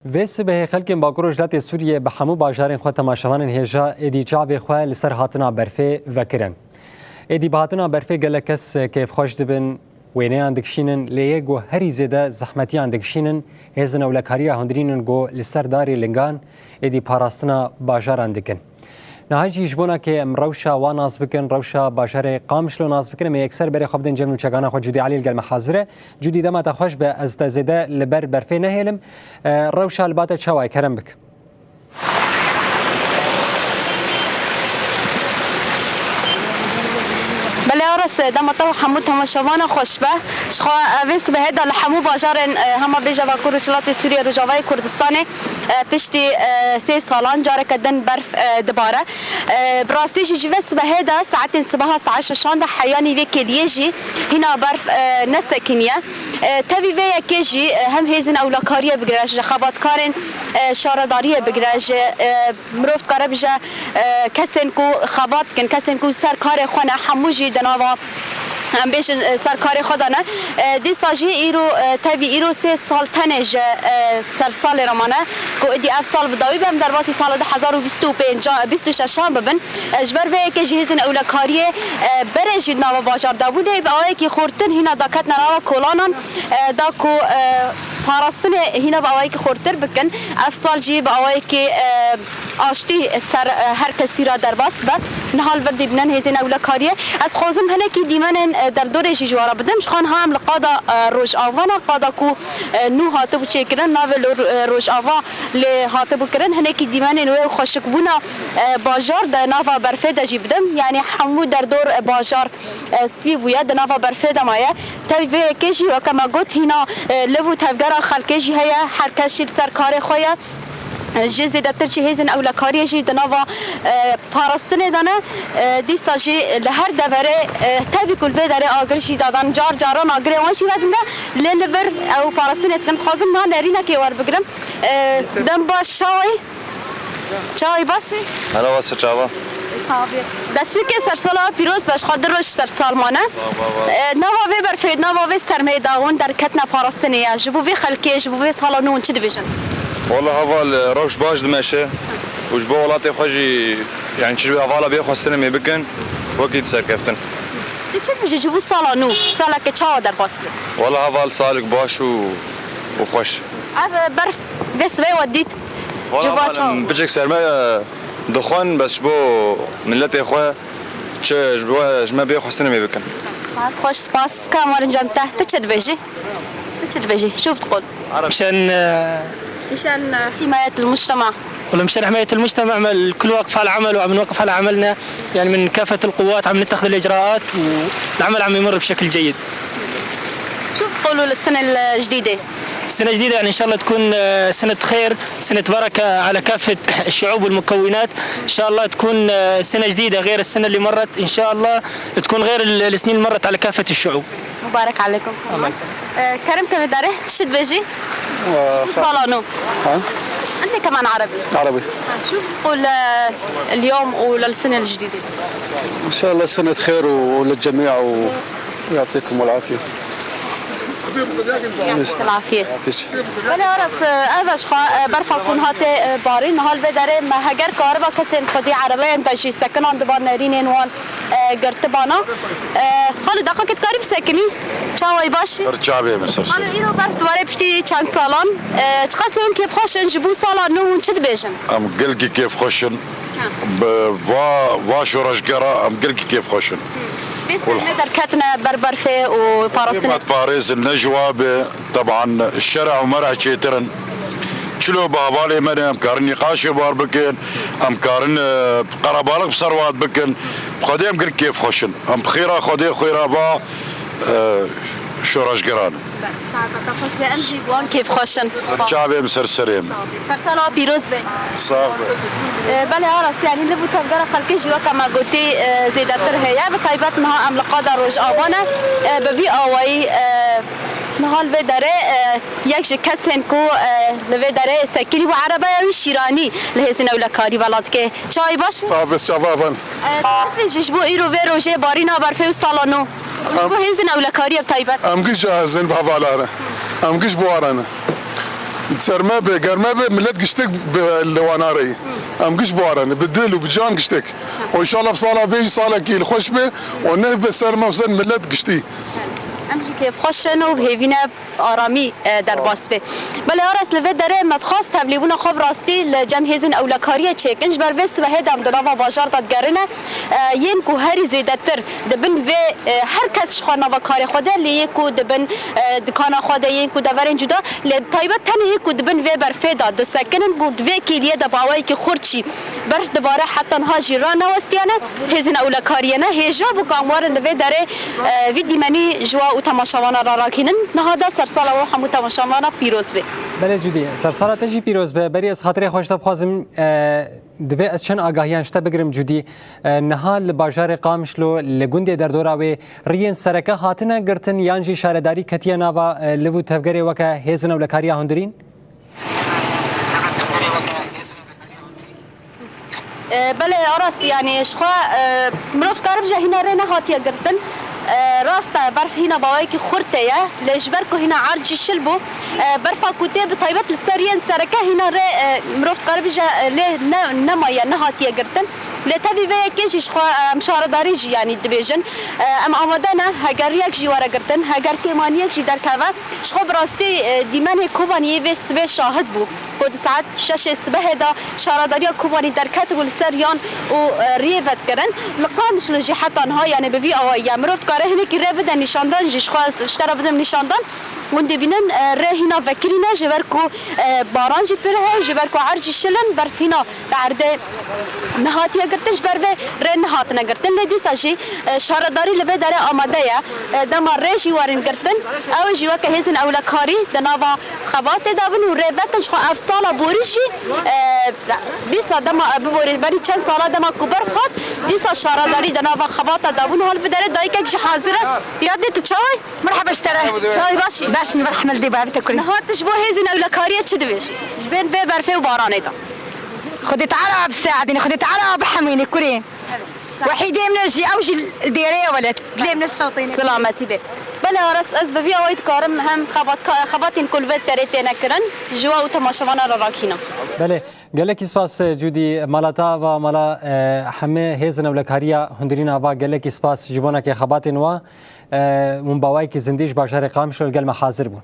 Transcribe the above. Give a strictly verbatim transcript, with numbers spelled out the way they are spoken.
Vê sibehê xelkên Bakur Rojhilatê Sûriyê bi hemû bajarên xwe temaşevanên hêja êdî çavê xwe li ser hatina berfê vekirin. Êdî bi hatina berfê gelek kes kêfxweş dibin, wêneyan dikişînin, lê yê ku herî zêde zehmetiyan dikişînin, hêzên ewlekariya hundirîn in ku li ser darê lingan êdî parastina bajaran dikin. Niha jî ji bona ke em rewşa wan nas bikin, rewşa bajarê Qamişlo nas bikin, em ê yekser berê xwe bidin cem nûçegana xwe. Cûdî Elî li gel me hazir e. Cûdî, dema te xweş be, ez te zêde li ber berfê nehêlim. E, rewşa li ba te çawa ye, kerem bik. Belê Aras, dema te û hemû temaşevana xweş be. Ji xwe, e, vê sibehê de li hemû bajarên, e, hema bêje Bakur Rojhilatê Sûriyê, Rojavayê Kurdistanê, e, piştî, e, sê salan careke din berf, e, dibare. E, bi rastî jî ji vê sibehê de saetên sibeha saet şeşan de heyanî vê kêliyê jî hîna berf, e, nesekiniye. E, tevî vê yekê jî, e, hem hêzên ewlekariyê bigire, ji xebatkarên, e, şaredariyê bigire, ji, e, mirov dikare bije, e, kesên ku xebat dikin, kesên ku ser karê xwe ne, hemû jî di nava, em bêjin, e, ser karê xwe de ne. E, dîsa jî îro, e, tevî îro sê sal tenê ji, e, sersalê re mane, ku êdî ev sal bi dawî be, em derbasî sala du hezar û bîst û pênc, bîst û şeşan bibin. E, ji ber vê yekê jî hêzên ewlekariyê, e, berê jî di nava bajar de bûn, lê bi awayekî xurtir hîna daketine nava kolanan, e, da ku, e, parastinê hîna bi awayekî xurtir bikin. Ev sal jî bi awayekî, e, aştî ser, e, her kesî re derbas bibe. Niha li vir dibînin hêzên ewlekariyê. Ez xwazim hinekî dîmenên, e, derdorê jî ji we re bidim. Ji xwe niha em li qada, e, Rojava ne, qada ku, e, nû hatibû çêkirin, navê li, e, Rojava lê hatibû kirin. Hinekî dîmenên wê xweşikbûna, e, bajar de nava berfê de jî bidim. Yanî hemû derdor, e, bajar, e, spî bûye, di nava berfê de maye. Tevî vê yekê jî weke me got hîna, e, liv û tevgera xelkê jî heye. Her kes jî li ser karê xwe ye. Jê zêdetir jî hêzên ewlekariyê jî di nava, e, parastinê de ne. E, dîsa jî li her deverê, e, tevî ku li vê derê agir jî dadan, car caran agirê wan jî vedin de, lê li vir ew parastinê dikin. Dixwazim niha nerînekê werbigirim. E, dem baş, çawa yî? Çawa yî, baş î? Merhaba, se çava. Sağ ol. Destpêkê sersala pîroz be, ji xwe du roj sersal mane. Sağ ol, var ol. E, nava vê berfê, nava vê sermeyê de hûn derketine parastinê ye. Ji bo vê xelkê, ji bo vê sala nû hûn çi dibêjin? Wala heval, e, rewş baş dimeşe û ji bo welatê xwe jî, yani çi ji bo hevala bê xwestinê mê bikin, wekî di serkeftin. Tu çi dibêjî ji bo sala nû? Saleke çawa derbas bike? Wala heval, salek baş û, û xweş. Ev, e, berf vê sibê we dît? Wala ji bo heval, çawa? Em piçek serme, e, dixwin, bes ji bo miletê xwe çi ji bo, ji me bê xwestinê mê bikin. Saet xweş, spas. Kamerin can te, tu çi dibêjî? Tu çi dibêjî? Şû bi qol. مشان، آه، مشان حماية المجتمع. والله مشان حماية المجتمع، عمل، الكل واقف على عمل وعم نوقف على عملنا، يعني من كافة القوات عم نتخذ الإجراءات والعمل عم يمر بشكل جيد. شو بتقولوا للسنة الجديدة؟ سنة جديدة، يعني إن شاء الله تكون، آه، سنة خير، سنة بركة على كافة الشعوب والمكونات. إن شاء الله تكون، آه، سنة جديدة غير السنة اللي مرت، إن شاء الله تكون غير ال-، السنين اللي مرت على كافة الشعوب. مبارك عليكم. الله يسلمك. آه، كرم كم داره؟ تشد بيجي؟ و- صالونو. ها؟ أنت كمان عربي؟ عربي. آه، شو بتقول، آه، اليوم وللسنة الجديدة؟ إن شاء الله سنة خير وللجميع و- يعطيكم العافية. يعطيك العافية. Belê Aras, e, ev e ji xwe, e, berfa ku hate, e, barîn, niha li vê derê me heger kariba kesên xwedî erebeyên de jî sekinan diba nerînên wan, e, girtibana. E, xalo, deqakê dikarî bisekinî? Çawa yî, baş î? Ser çavê min, ser serê. Xalo, îro berf dibarê piştî çend salan. E, çiqas hûn kêfxweş in, ji bo sala nû hûn çi dibêjin? Em gelkî kêfxweş in. Bi va, va şoreşgera em gelkî kêfxweş in. Vê sermê derketine ber berfê û parastinê. Hikûmet parêzin, ne ji wa be, teban şereh û mereh çêtir in. Çilo bi hevalê me ne, em karin nîqaşê bar bikin, em karin, e, qerebalix bi ser wan bikin. Bi Xwedê em gelkî kêfxweş in. Em bi xêra Xwedê, xêra va, e, şoreşgeran in. Saeta te xweş be, em jî bi wan kêfxweş in. Ser çavê min, ser serê min. Sersala pîroz be. Sax be. E, belê Aras, yanî liv û tevgera xelkê jî weke me gotî, e, zêdetir heye. Bi taybet niha em li qada Rojava ne. E, bi vî awayî, e, niha li vê derê, e, yek ji kesên ku, e, li vê derê sekinî bû, erebeya wî şîranî li hêzên ewlekarî vela dike. Çawa yî, baş? Sax be, çava van. E, tu bêjî ji bo îro vê rojê barîna berfê û sala nû. Ji bo hêzên ewlekariyê bi taybet. Em giş cahizin bi hevala re. Em giş bi wan re ne. Serme be, germe be, millet giştek be li wan areyî. Em giş biwarin, bi dil û bi can giştek. Û înşallah sala vê jî salekî li xweş be û ne be serme û ser millet giştî. Em jî kêfxweş in û bi hêvî ne aramî, e, derbas be. Belê Aras, li vê derê me dixwast tevlîbûna xwe bi rastî li cem hêzên ewlekariyê çêkin. Ji ber vê sibehê de em di nava bajar de digerine. E, yên ku herî zêdetir di bin vê, e, her kes ji xwe nava karê xwe de, lê yê ku di bin, e, dikana xwe de, yên ku deverên cuda, lê bi taybet tenê yê ku di bin vê berfê de disekinin, ku di vê kêliyê de bi awayekî xurt jî berf dibare, heta niha jî ranewestiyane, hêzên ewlekariyê ne hêja bû ku em werin li vê derê, e, vî dîmenî ji we û temaşevana re rakînin. Niha de sersala we û hemû temaşevana pîroz be. Belê Cudî, sersala te jî pîroz be. Berî ez xatirê xwe ji te bixwazim, e, divê ez çend agahiyan ji te bigirim Cudî. E, niha li bajarê Qamişlo, li gundê derdora wê riyên sereke hatine girtin yan jî şaredarî ketiye nava, e, liv û tevgerê weke hêzin ewlekariya hundirîn? E, belê Aras, yanî ji xwe, e, mirov dikare bije hîna rê nehatiye girtin. E, rast e, berf hîna bawayekî xurt tê ye, lê ji ber ku hîna erd jî şil bû, e, berfa ku tê bi taybet li ser yên sereke hîna rê, e, mirov dikare bije, e, lê ne, nemaye, nehatiye girtin. Lê tevî vê yekê jî ji xwe, e, em şaredarî jî yanî dibêjin. E, em amade ne, heger riyek jî were girtin, heger kêmaniyek jî derkeve, ji xwe bi rastî, e, dîmenê Kobaniyê vê sibê şahid bû. Ku di saet şeşê sibehê de şaredariya Kobanî derketibû li ser yan û, e, riyê vedikirin. Li Qamişlo jî heta niha, yanî bi vî awayî ye. Mirov dikare hinekî rê bide nîşandan jî, ji xwe ji te re bidim nîşandan. Hûn dibînin, e, rê hîna vekirî ne, ji ber ku, e, baran jî pir heye, ji ber ku erd jî şil in, berf hîna li erdê nehatiye girtin, ji ber vê rê nehatine girtin. Lê dîsa jî, e, şaredarî li vê derê amade ye. E, dema rê jî werin girtin, ew jî weke hêzên ewlekarî di nava xebatê de bin û rê vekin. Ji xwe ev sala borî jî, e, dîsa dema, e, biborî, berî çend sala dema ku berf hat, dîsa şaredarî di nava xebata de bûn. Hal vê derê dayikek jî hazir e. Ya dê tu çawa yî? Merhaba ji te re. Çawa yî, baş î? Baş in, welhamdulillah, bi te kurî. Niha tu ji bo hêzên ewlekariyê çi dibêjî? Ji bên vê berfê û baranê de. Xwedê Teala biseadîne, Xwedê Teala bihemîne kurê. Wehîdê min jî, ew jî dêreye welet. Dilê min şatîne. Silametî be. Belê Aras, ez bi vî awayî dikarim hem xebatka-, xebatên ku li vê derê têne kirin, ji we û temaşevana re rakînim. Belê, gelekî spas, e, Cudî, mala te ava, mala, e, hemê hêzên ewlekariya hundirîn ava, gelekî spas ji bona ke xebatên wa, e, hûn bawayekî zindî ji bajarê Qamişlo li gel me hazir bûn.